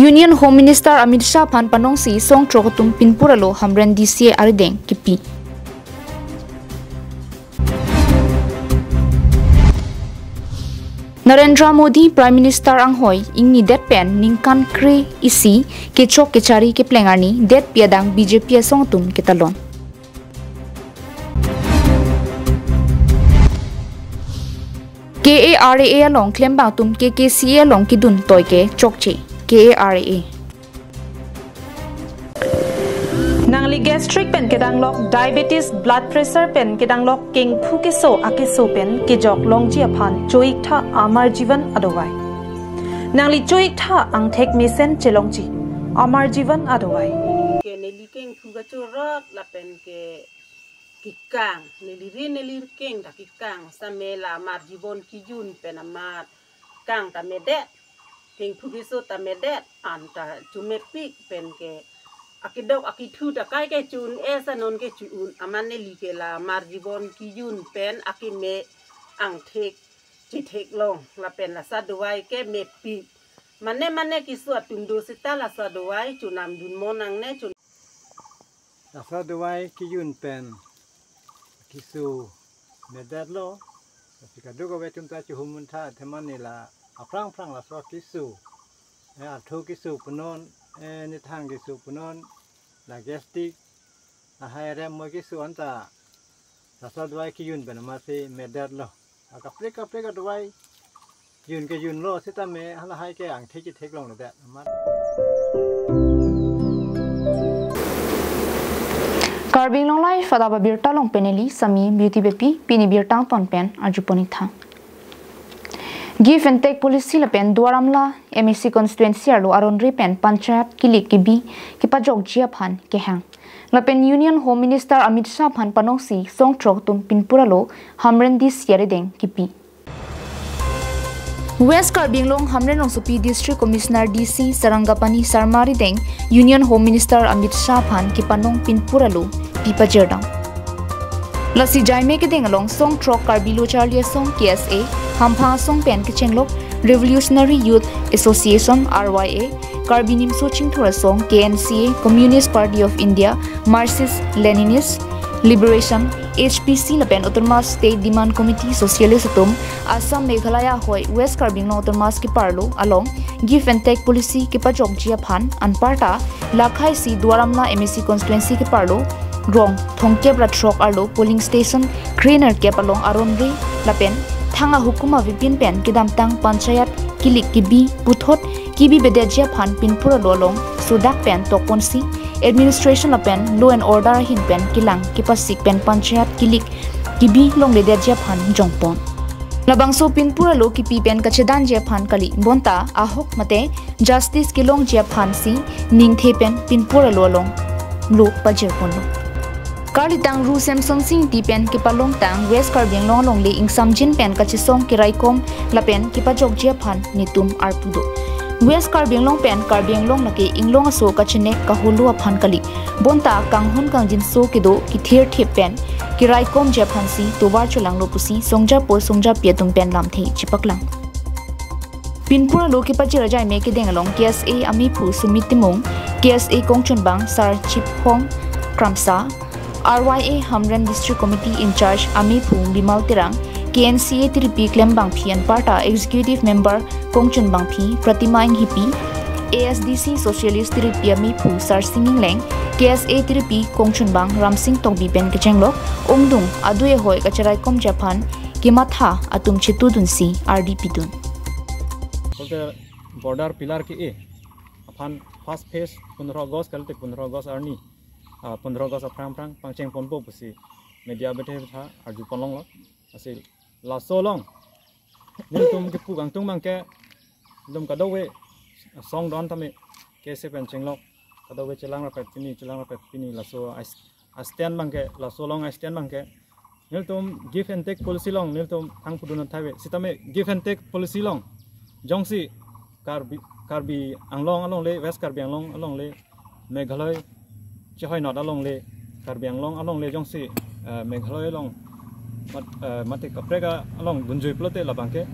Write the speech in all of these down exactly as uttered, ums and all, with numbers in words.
Union Home Minister Amit Shah aphan panongsi song throk atum pinpur alo Hamren D C arideng kipi. Narendra Modi Prime Minister anghoi ingnidet pen ningkan kre-isi kechok kechari kepleng arni detpi adang B J P asong atum ketalon. K A R A A along klembang atum K K C A along kedun toi ke chokche, K A R A A. Nangli gastric pen kedanglok, diabetes, blood pressure pen kedanglok, kengphu keso akeso pen kejok longji aphan cho-ik tha Amar Jeevan adawai. Nangli cho-ik tha angthek mesen chelongji Amar Jeevan adawai. Ke neli kengphu kachorot lapen ke kekang, neli ri neli keng ta kekang, same la Amar Jeevan kejun pen amat kang ta medet, kengphu keso ta medet, an ta chomepik pen ke akedok akethu ta kai ke cho-un-e, sa non ke cho-un, amat neli ke la Amar Jeevan kejun pen akeme angthek chetheklong lapen laso adawai ke mepik. Mane mane keso atum do seta laso adawai chonamdun mo nangne chon. Laso adawai kejun pen keso medetlo. Lasi kadokave atum ta chohum un tha, athema neli la aphrang phrang laso keso, eh, artho keso punon, eh, nithang keso punon, la gastric, la hai rem mo keso anta laso adawai kejun pen amatsi medetlo. Akaprek kaprek adawai jun kejunlo sitame halahai ke angthek chetheklongledet amat. Karbi Anglong Live adap abirta along pen neli Sami Beauty Beypi, pini birta angton pen arjupon-ik tha. Give and take policy lapen Duar Amla M A C constituency arlo aron ri pen panchayat kilik kibi kepajokji aphan kehang. Lapen Union Home Minister Amit Shah aphan panongsi song throk atum pinpur alo Hamren D C arideng kipi. West Karbi Anglong Hamren Rongsopi District Commissioner D C Sarangapani Sharma arideng Union Home Minister Amit Shah aphan kepanong pinpur alo pi pajirdam. Lasi jaime kedeng along song throk Karbi Lo Charli Asong, K S A, hamphang asong pen kechenglok Revolutionary Youth Association, R Y A, Karbi Nimso Chingthur Asong, K N C A, Communist Party of India, Marxist Leninist Liberation, H P C lapen Autonomous State Demand Committee Socialist atum, Assam Meghalaya ahoi West Karbi Anglong Autonomous keparlo along give and take policy kepajokji aphan anparta lakhai si Duar Amla M A C constituency keparlo rong thomkep ra throk arlo polling station krenerkep along aron ri lapen thang ahukum avepin pen kedamtang panchayat kilik kibi puthot kibi bedetji aphan pinpur alo along sodak pen tokponsi administration lapen law and order ahin pen kelang kepasik pen panchayat kilik kibi longledetji aphan jongpon. Labangso pinpur alo kipi pen kachedanji aphan kali, bonta ahok mate justice kelongji aphansi ningthe pen pinpur alo along lo pajirponlo. Karlitang Ru Semsonsing Ingti pen kepalongtang West Karbi Anglong alongle ingsamjin pen kachesong keraikom lapen kepajokji aphan netum arpu do. West Karbi Anglong pen Karbi Anglong lake inglong aso kachenek kaholo aphan kali, bonta kanghon kangjinso kedo kethirthip pen keraikomji aphansi tovar cholanglo pusi songjapo songjapi atum pen lamthe chepaklang. Pinpur alo kepajir ajaime kedeng along K S A amephu Sumit Timung, K S A kongchunbang Sar Chiphong Kramsa, R Y A Hamren District Committee in-charge amephu Bimal Terang, K N C A tiripi klembangpi anparta Executive Member kongchunbangpi Pratima Inghipi, A S D C Socialist tiripi amephu Sarsing Ingleng, K S A tiripi kongchunbang Ramsing Tokbi pen kechenglok ongdung adui ahoi kacheraikomji aphan kematha atum chetudunsi ardi pidun. Hote border pillar ke-e aphan first phase pondro August kalite pondro August arni, ah, pondro August aphrang aphrang pangchengponpo pusi media bethe tha arjuponlonglo. Lasi laso along nelitum kepu kangtung abangke, nelitum kadokave song don tame K S A pen chenglok, kadokave chelang rapet pini, chelang rapet pini, laso ais-, a-stand abangke, laso along a-stand abangke nelitum give and take policy along nelitum thang pudun thaive. Sitame give and take policy along jongsi Karbi, Karbi Anglong alongle, West Karbi Anglong alongle, Meghalaya chehoinot alongle, Karbi Anglong alongle jongsi, eh, Meghalaya along mat-, eh, mate kaprek along dunjui pulote labangke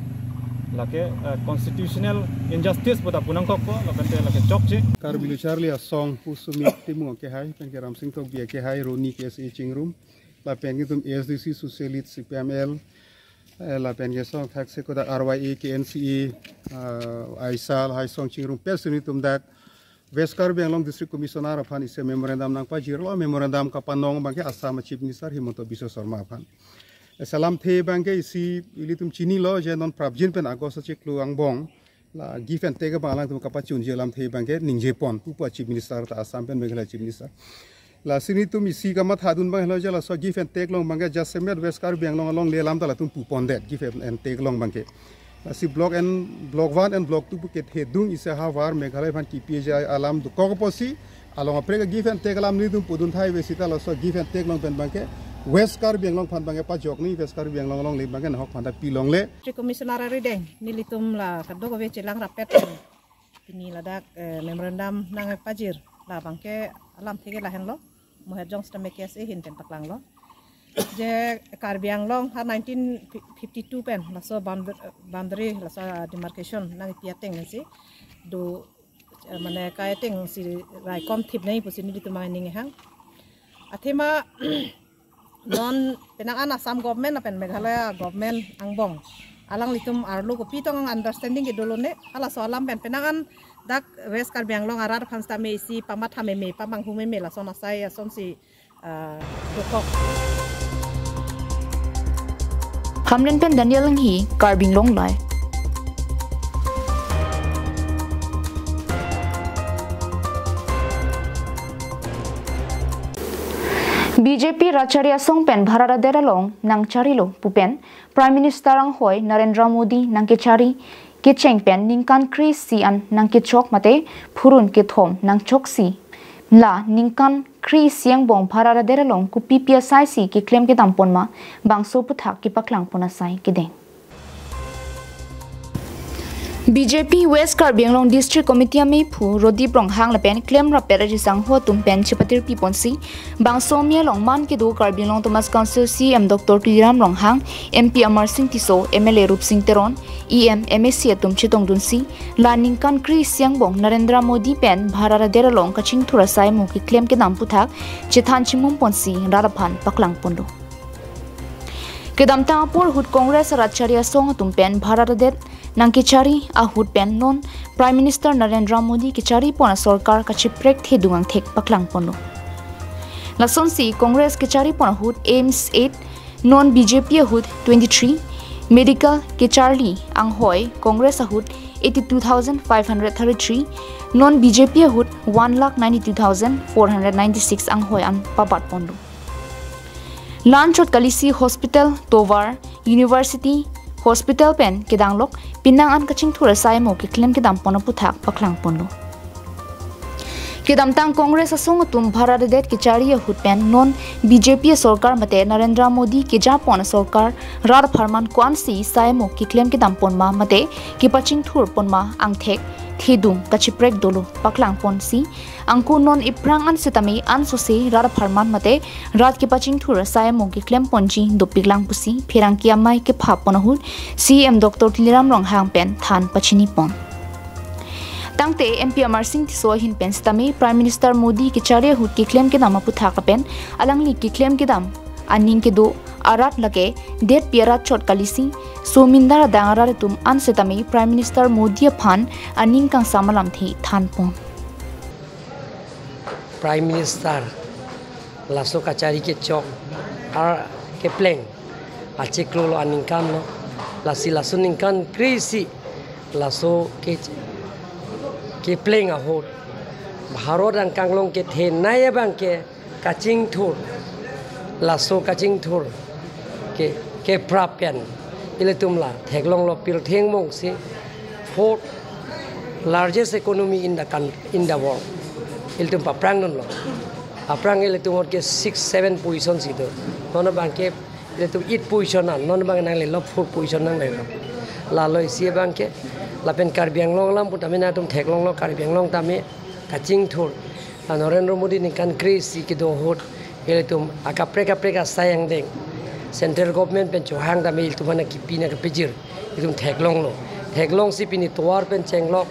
Lake, eh, constitutional injustice pu ta pu nangkokpo, lapen te lake chokche. Karbi Lo Charli Asong pu Sumit Timung akehai, pen ke Ramsing Tokbi akehai, Roni K S A chingrum, lapen ke itum A S D C Socialist C P M L, eh, lapen ke song thak se kodak R Y A, K N C A, eh, Aisal, hai song chingrum, pes nelitum dak West Karbi Anglong District Commissioner aphan isi memorandum nangpajirlo, memorandum kapanong abangke Assam Chief Minister Himanta Biswa Sarma aphan. Isi alamthe abangke isi ilitum chinilo je non prapjin pen August achiklo angbong la give and take abang alangtum kapachunji alamthe abangke ningjepon pupo Chief Minister ta Assam pen Meghalaya Chief Minister. Lasi nelitum isi kamathadun abang helo je laso give and take along abangke jasemet West Karbi Anglong alongle alam ta latum pupondet give and take along abangke. Lasi block and, block one and block two pu kethedung isi ahavar Meghalaya aphan kipi ajai alam dokok apotsi along kaprek give and take alam nelitum pudun thai ave seta laso give and take along pen abangke West Karbi Anglong aphan abangke pajokji, West Karbi Anglong alongle abangke nahok aphan ta pilongle. District Commissioner arideng nelitum la kadokave chelang rapet pini ladak, eh, memorandum nangpajir la abangke alamthe ke lahenlo. Moher jong sitame K S A ahin pen paklanglo. Je Karbi Anglong ha nineteen fifty-two pen laso bound-, boundary laso demarcation nangpi ateng si do, eh, mane kai ateng si raikom thip nangji pusi nelitum aning hang. Athema non penang an Assam government lapen Meghalaya government angbong alanglitum arlo kopi tong understanding ke dolone, halaso alam pen penang an dak West Karbi Anglong arat aphan sitame isi pamatha meme, pamanghu meme lason asai asonsi, ah, dokok. Hamren pen Daniel Enghi, Karbi Anglong Live. B J P rat chari asong pen bhara radet along nangcharilo pu pen Prime Minister anghoi Narendra Modi nangkechari kecheng pen ningkan kre-isi an nangkechok mate phurun kethom nangchoksi. La ningkan kre-isi angbong bhara radet along kopipi asaisi keklem kedam ponma bangso aputhak kepaklang pon asai kedeng. B J P West Karbi Anglong District Committee amephu Rodip Ronghang lapen klem rapet arisangho atum pen chepatirpi ponsi bangso ami along man kedo Karbi Anglong Autonomous Council C E M Doctor Tuliram Ronghang, M P Amarsing Tisso, M L A Rupsing Teron, E M, M A C atum chetongdunsi la ningkan kre-isi angbong Narendra Modi pen bhara radet along kachingthur asai mo keklem kedam aputhak chethan chimum ponsi rat aphan paklang ponlo. Kedamtang apor ahut Congress arat chari asong atum pen bhara radet nangkechari ahut pen non Prime Minister Narendra Modi kechari pon asorkar kachiprek thedung angthek paklang ponlo. Lasonsi Congress kechari pon ahut AIIMS eight, non B J P ahut twenty-three, medical kecharli anghoi Congress ahut eighty-two thousand five hundred thirty-three, non B J P ahut one lakh ninety-two thousand four hundred ninety-six anghoi an pabat ponlo. La-anchot kalisi hospital, tovar, university, hospital pen kedanglok penang an kachingthur asai mo keklem kedam pon aputhak paklang ponlo. Kedamtang Congress asong atum bhara radet kechari ahut pen non B J P asorkar mate Narendra Modi keja pon asorkar rat apharman ko-ansi sai mo keklem kedam ponma mate kepachingthur ponma angthek thedung kachiprek dolo paklang ponsi angko non iphrang an sitame ansose rat apharman mate rat kepachingthur asai mo keklem ponji dopiklang pusi pherangke amei kepha pon ahut C E M Doctor Tuliram Ronghang pen than pachini pon. Tangte M P Amarsing Tisso ahin pen sitame Prime Minister Modi kechari ahut keklem kedam aputhak lapen alangli keklem kedam aning kedo arat lake detpi arat chot kalisi somindar adang arat atum an sitame Prime Minister Modi aphan aning kangsam alamthe than pon. Prime Minister laso kachari kechok ar kepleng achiklo lo aningkan lo, lasi laso ningkan kre-isi laso ke, kepleng ahut Bharat angkang along kethenei abangke kachingthur, laso kachingthur ke, keprap pen ilitum la theklonglo, pirthe angbong si fourth largest economy in the coun-, in the world. Ilitum paphrang dunlo. Aphrang ilitum ahut ke six, seven position si do. Non abangke ilitum eight position an, non abang nanglelo four position nanglelo. Lalo isi abangke lapen Karbi Anglong alam pu tame nangtum theklonglo, Karbi Anglong tame kachingthur. Ah, Narendra Modi ningkan kre-isi kedo ahut ilitum akaprek kaprek asai angdeng central government pen chohang tame ilitum aphan kipi nangkepajir, ilitum theklonglo. Theklongsi pini tovar pen chenglok,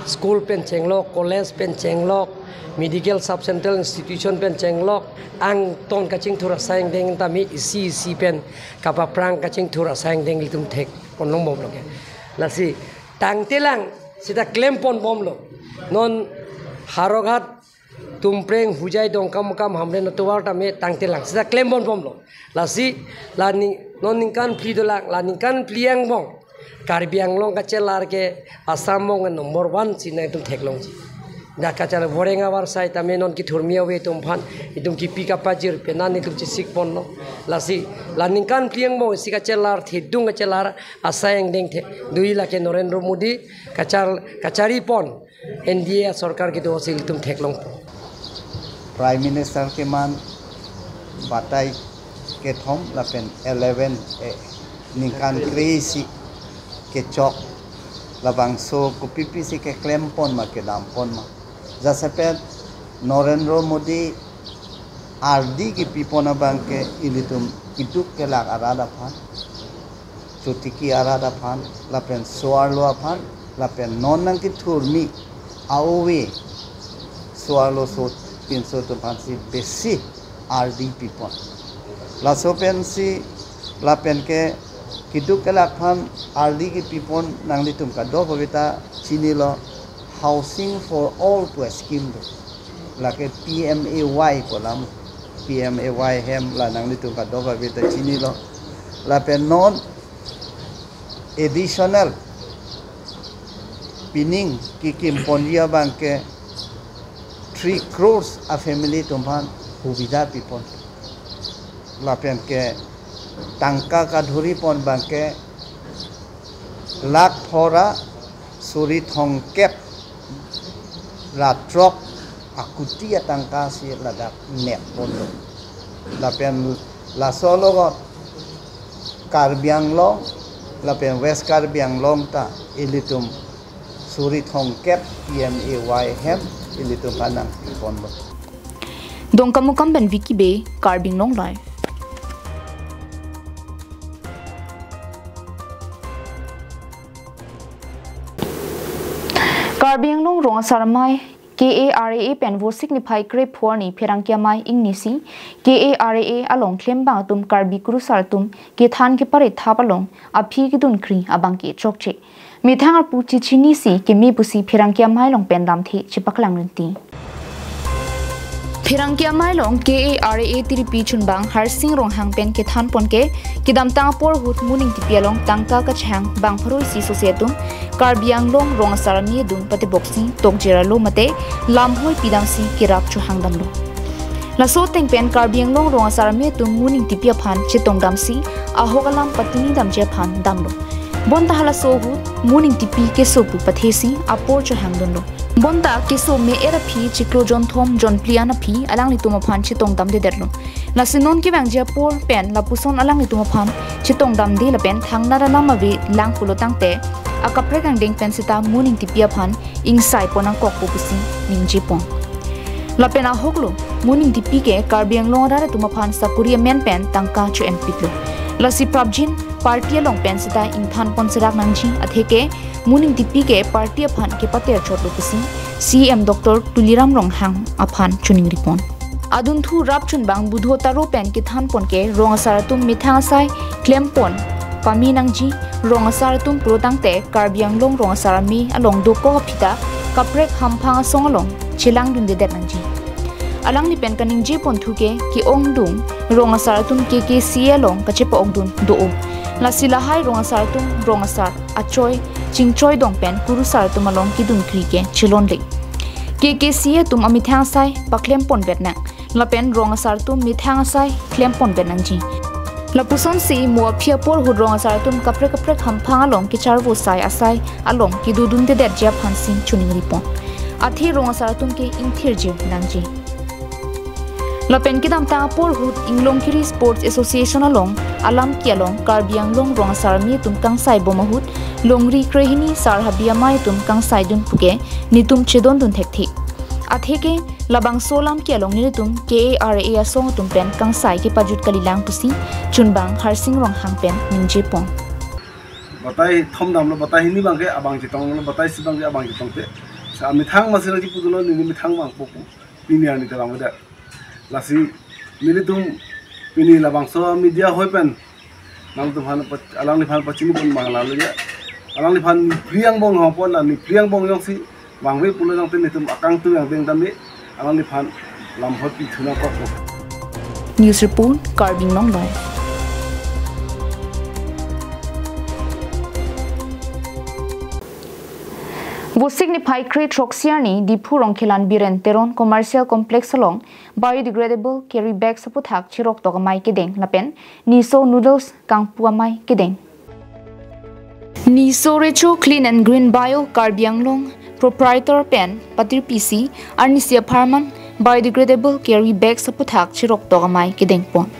school pen chenglok, college pen chenglok, medical sub central institution pen chenglok, angton kachingthur asai angdeng tame isi isi pen kapaphrang kachingthur asai angdeng ilitum thekpon longbomlo ke. Lasi tangtelang seta klempon bomlo. Non Howraghat, Tumpreng, Hojai, Dongkamukam, Hamren atovar tame tangtelang seta klempon bomlo. Lasi la ning, non ningkan phli dolang, la ningkan phli angbong Karbi Anglong kachelar ke Assam angbong number one si nangtum theklongji. Dak kachar voreng avar sai tame non kethurmi ave atum aphan itum kipi kapajir penan itum chesikponlo. Lasi la ningkan phli angbong isi kachelar, thedung kachelar asai angdeng the dui lake Narendra Modi kachar, kacharipon N D A sorkar kedo si ilitum theklongpo. Prime Minister keman batai kethom lapen eleven A ningkan kre-isi kechok labangso kopi pisi keklempon ma kedampon ma. Jasemet Narendra Modi ardi kepipon abangke ilitum keduk kelak arat aphan, chotiki arat aphan, lapen so-arlo aphan, lapen non nangkethurmi a-ove so-arlo so pinso atum aphansi besi ardi pipon. Laso pensi lapenke keduk kelak aphan ardi kepipon nanglitum kadokave ta chinilo, Housing for All pu scheme do. Lake P M A Y pu alam, P M A Y hem la nanglitum kadokave ta chinilo. Lapen non additional pining kekimponji abangke three crores a family atum aphan hubidha pipon. Lapenke tangka kadhuripon abangke lakh pharo suri thomkep ra throk akuti atangka si ladak nepponlo. Lapen laso alogot Karbi Anglong lapen West Karbi Anglong ta ilitum suri thomkep P M A Y hem ilitum aphan nangpiponlo. Dongkamukam pen Vicky Bey, Karbi Anglong Live. Karbi Anglong Rong Asar Amei K A R A A pen Vosik niphai krepho arni pherangke amei ingnisi K A R A A along klembang atum Karbi kurusar atum kethan kepare thap along aphi kedunkri abangke chokche. Methang arpu chechinisi keme pusi pherangke amei along pen lamthe chepaklang rinti. Pherangke amei along K A R A A tiripi chunbang Harsing Ronghang pen kethanpon ke, kedamtang apor ahut Mo Ningtipi along tangka kachehang bang pharo isi sose atum Karbi Anglong Rong Asar Amei adung patepoksi tokjirlo mate lamhoi pidamsi kerap chohangdamlo. Laso ateng pen Karbi Anglong Rong Asar Amei atum Mo Ningtipi aphan chetongdamsi ahok alam patinidamji aphan damlo. Bonta halaso ahut Mo Ningtipi keso pu pathesi apor chohangdunlo. Bonta keso me-et aphi chiklo jonthom jonphli an aphi alanglitum aphan chetongdamdedetlo. Lasi non kevangji apor pen lapuson alanglitum aphan chetongdamde lapen thangnat alam ave lang pulo tangte akaprek angdeng pen seta Mo Ningtipi aphan ingsaipon nangkokpo pusi ningjepon. Lapen ahoklo, Mo Ningtipi ke Karbi Anglong arat atum aphan sakori amen pen tangka cho-enpiklo. Lasi prapjin party along pen seta ingthanpon serak nangji atheke Mo Ningtipi ke party aphan kepater chotlo pusi C E M Doctor Tuliram Ronghang aphan choningripon. Adunthu rap chunbang Budho Taro pen kethanpon ke rong asar atum methang asai klempon pame nangji, rong asar atum pulo tangte Karbi Anglong Rong Asar Amei along dokok aphi ta kaprek hamphang asong along chelangdundedet nangji. Alangli pen kaningjeponthu ke ke-ongdung rong asar atum K K C A along kachepa-okdun do-o. Lasi lahai rong asar atum rong asar achoi chingchoi dong pen kurusar atum along kedunkri ke chelonle. K K C A atum amethang asai paklemponvet nang. Lapen rong asar atum methang asai klemponvet nangji. Lapusonsi mo aphi apor ahut rong asar atum kaprek kaprek hamphang along kecharvo sai asai along kedodundedetji aphansi choningripon. Athe rong asar atum ke ingthirjir nangji. Lapen kedamtang apor ahut Inglongkiri Sports Association along alamki along Karbi Anglong Rong Asar Amei atum kangsaibom ahut longri krehini sar habi amei atum kangsaidun puke netum chedondun thekthe. Atheke labangso alamki along nelitum K A R A asong atum pen kangsai kepajut kalilang pusi chunbang Harsing Ronghang pen ningjepon. Batai thom damlo, batai hini abangke abang chetonglo, batai isi abangke abang chetongte. Sa amethang masi lagi pudulo, neli methang abang poku, pini arni te abang beda. Lasi nelitum pini labangso media hoi pen nangtumphan pa-, alangliphan pachini pon abang lalo ya. Alangliphan nephri angbong hongpon, la nephri angbong jongsi vangve pulo tangte nelitum akangtung angdeng tame alangliphan lamhot pithu nangkokpo. News report, Karbi Anglong Live. Vosik niphai kre throksi arni Diphu Rongkhelan Biren Teron Commercial Complex along biodegradable carry bags aputhak cheroktok amei kedeng lapen Niso noodles kangpu amei kedeng. Niso Recho Clean and Green Bio Karbi Anglong proprietor pen patirpisi arnisi apharman biodegradable carry bags aputhak cheroktok amei kedengpon.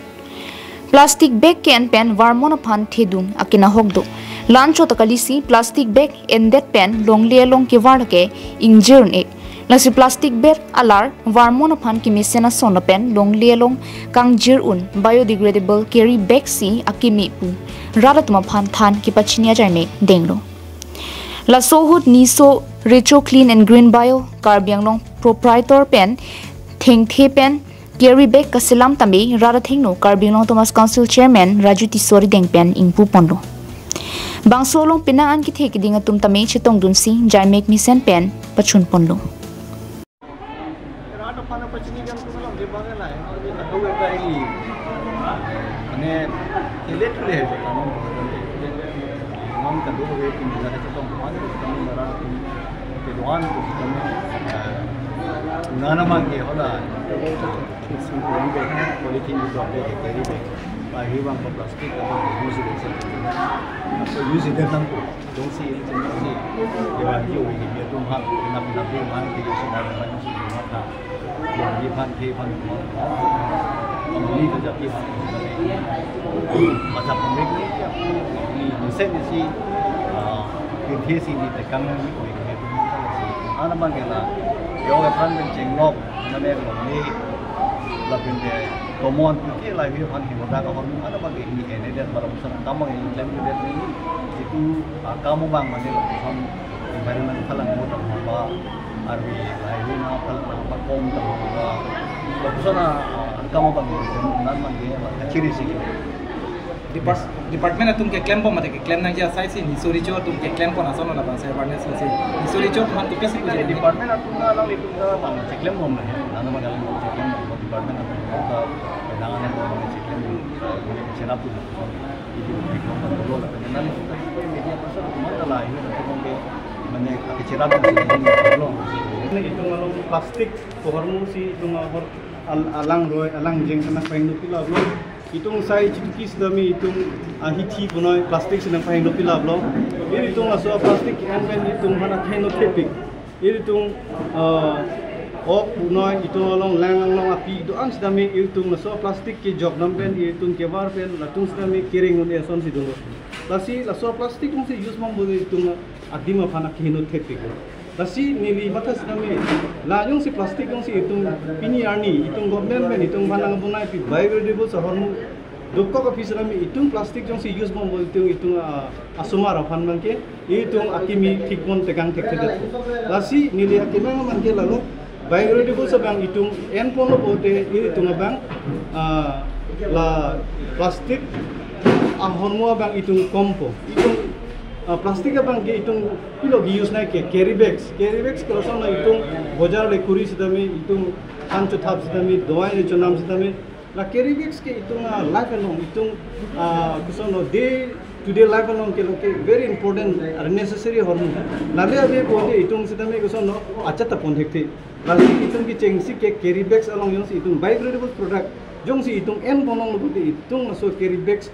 Plastic bag ke-en pen varmon aphan thedung akinahok do. La-anchot ta kalisi plastic bag endet pen longle along kevar lake ingjir un-e. Lasi plastic bag alar varmon aphan kemesen ason lapen longle along kangjir un biodegradable carry bag si akeme pu rat atum aphan than kepachini ajai me denglo. Laso ahut Niso Recho Clean and Green Bio Karbi Anglong proprietor pen thengthe pen carry bag kaselam tame rat athengno Karbi Anglong Autonomous Council Chairman Raju Tisso arideng pen ingpu ponlo. Bangso along penang an kethe keding atum tame chetongdunsi jaimek mesen pen pachun ponlo. Rat aphan pachini jam tu malam dia bangai lai. Adu eta ini. Mane, ele tu le, kamu, kamu kadu ke pini ada chetong kemana, kamu marah, ke doan tu kamu, eh, nana mangke hola. Polythene itu apa ya, carry bag. Lahai abang plastik atau use it, so use it tangpo. Jongsi, jongsi, ya, yo, ini dia tuh hal, pinap-pinap dia, hal, dia sudah, hal, sudah, hal. Yang dia pan, dia pan, ini kerja dia pan, macam pemilik ni, ya, ini, ini saya mesti, ah, dia sih di tekan ni, oh, ini dia tuh, hal, sih. Anak bangke la, yo, kan, chenglok, name longle, lapen ke tomon ke lahai aphan himoda ka hormu anak bangke ini ene dan para pusat kamang ini klem ke ni itu, ah, kamu bang mane lapuson environment phalang mo tang ba arwi lahai na phalang ba kom tang ba lapuson, ah, kamu bang nan bangke chiri si. Depart-, department atum keklembom mate keklem nangji asai si Niso Recho atum keklempon ason labangsi awareness lasi Niso Recho atum han tupisi puji nangji. Department atum na alanglitum na bang keklembom na ya. Nana magalang keklembom department atum na ta nang ane bom keklembom. Cherap tu. Itu keklembom dolo la. Nana itu kan media person atum na la ini atum ke mane ake cherap tu dolo. Itu malam plastik pohor musi itu ngahor al-, alang roi alang jeng sana paing nupi la. Itum sai chituki sitame itum ahithi punoi plastik si nangpahingno pilaplo. Ilitum laso plastik ke-en pen itum hana theno thepik. Ilitum, ah, ok punoi itum along lang along api do-an sitame ilitum laso plastik kejok dam pen ilitum kevar pen latum sitame kereng un-e ason si dolo. Lasi laso plastik jongsi use mang bole itum adim aphan akeheno thepik. Lasi neli matha sitame, la jongsi plastik jongsi itum pini arni, itum government pen, itum aphan nang bonai pi biodegradable ahormu dokok aphi sitame, itum plastik jongsi use bom bol itum, itum, ah, asomar aphan bangke, itum akimi thikpon tekang thekthedet. Lasi neli akimi bangke lalu, biodegradable abang itum enponlo pote, itum abang, ah, la plastik ahormu abang itum kompo. Itum, ah, plastik abangke itum pilo ke-use nai ke carry bags. Carry bags ke lason na itum bojar le kuri sitame, itum than chothap sitame, dawai le chonam sitame. La carry bags ke itum, ah, life along, itum, ah, koson no day to day life along ke lo ke very important, ah, necessary ahormu. Lale ave pote itum sitame koson no achat ta pon thekthe. Lasi itum kechengsi ke carry bags along jongsi itum biodegradable product jongsi itum enponlonglo pote itum laso carry bags,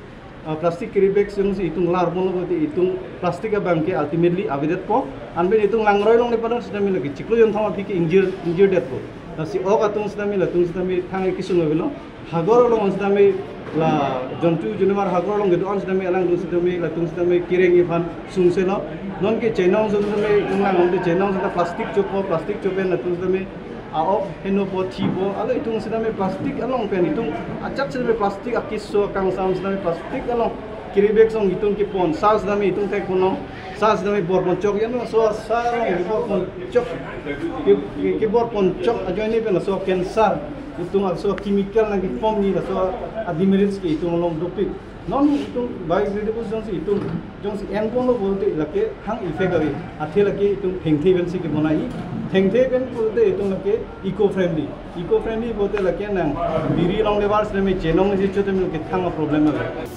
ah, plastic carry bags jongsi itum larponlo pote itum plastik abangke ultimately avedetpo. Anpen itum langroi along le padon sitame lagi chiklo jonthom aphi ke ingjir, ingjir detpo. Lasi ok atum sitame latum sitame thang kesung avelo. Hagor along sitame la jontu junimar hagor along kedo-an sitame alangtum sitame latum sitame kereng iphan sungselo. Non ke chenong sitame itum lang te chenong sita plastik chopo, plastik chopen latum sitame a-ok henopo thipo, alo itum sitame plastik along pen itum achat sitame plastik akeso kangsam sitame plastik along Kiribek song itum kepon, sas dami itum thek kono, sas dami bor ponchok yan, so sa kebor ponchok, ke, ke, kebor ponchok ajoine pen so cancer itum so chemical nangkepon ni so a demerits ke itum along dopik. Non itum biodegradable jongsi itum jongsi enponlo pulote lake hang effect ave. Athe lake itum thengthe pensi kebonai. Thengthe pen pulote itum lake eco friendly. Eco friendly pulote lake nang biri longle bar sene me chenong si chote me kethang a problem ave.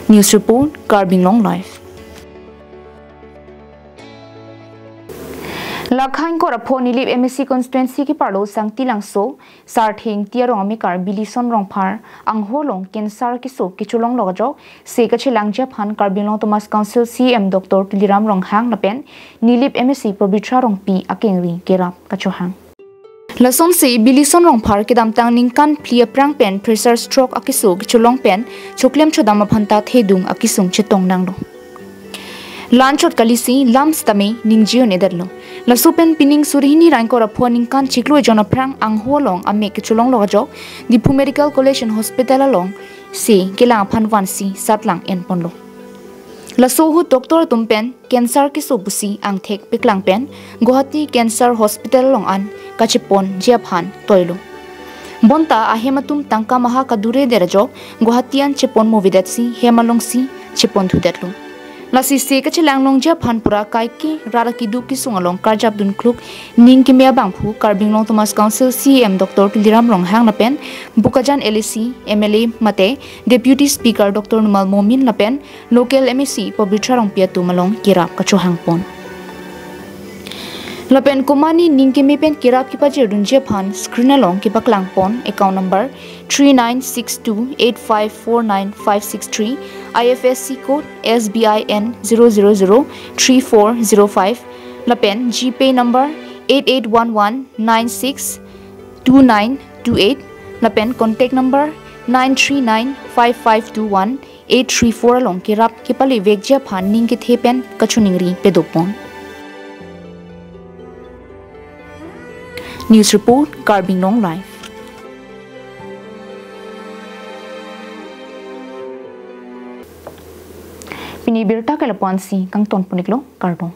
News report, Karbi Anglong Live. Lakha ingkoi ra pho Nilip M A C constituency keparlo Sangti Langso, Sarthe Ingti arong amekar Bilison Rongphar angho along cancer keso kecholonglok ajok se kachelangji aphan Karbi Anglong Autonomous Council C E M Doctor Tuliram Ronghang lapen Nilip M A C Pabitra Rongpi akengri kerap kachohang. Lasonsi Bilison Rongphar kedamtang ningkan phli aphrang pen pressure stroke akeso kecholong pen choklem chodam aphanta thedung akesung chetong nanglo. La-anchot kalisi lam sitame ningje un-edetlo. Laso pen pining suri hini ra ingkoi ra pho ningkan chiklo ejon aphrang angho along amek kecholonglok ajok Diphu Medical College and Hospital along se kelang aphan vansi satlang enponlo. Laso ahut doctor atum pen cancer keso pusi angthek paklang pen Guwahati Cancer Hospital along an kacheponji aphan toilo. Bonta ahem atum tangka maha kadure der ajok Guwahati an chepon movedetsi hem alongsi chepon thudetlo. Lasi se kachelang longji aphan pura kaike rat akeduk kesung along karjap dun kluk ning keme abangphu Karbi Anglong Autonomous Council C E M Doctor Tuliram Ronghang lapen Bokajan L A C, M L A mate Deputy Speaker Doctor Numal Momin lapen local M A C Pabitra Rongpi atum along kerap kachohangpon. Lapen komatne ning keme pen kerap kepajirdunji aphan screen along kepaklangpon account number three nine six two eight five four nine five six three, I F S C code S B I N zero zero zero three four zero five, lapen GPay number eight eight one one nine six two nine two eight, lapen contact number nine three nine five five two one eight three four along kerap kepalevekji aphan ning kethe pen kachiningri padopon. News report, Karbi Anglong Live. Pini abirta ke lapu-ansi kangtonpon-iklo, kardom.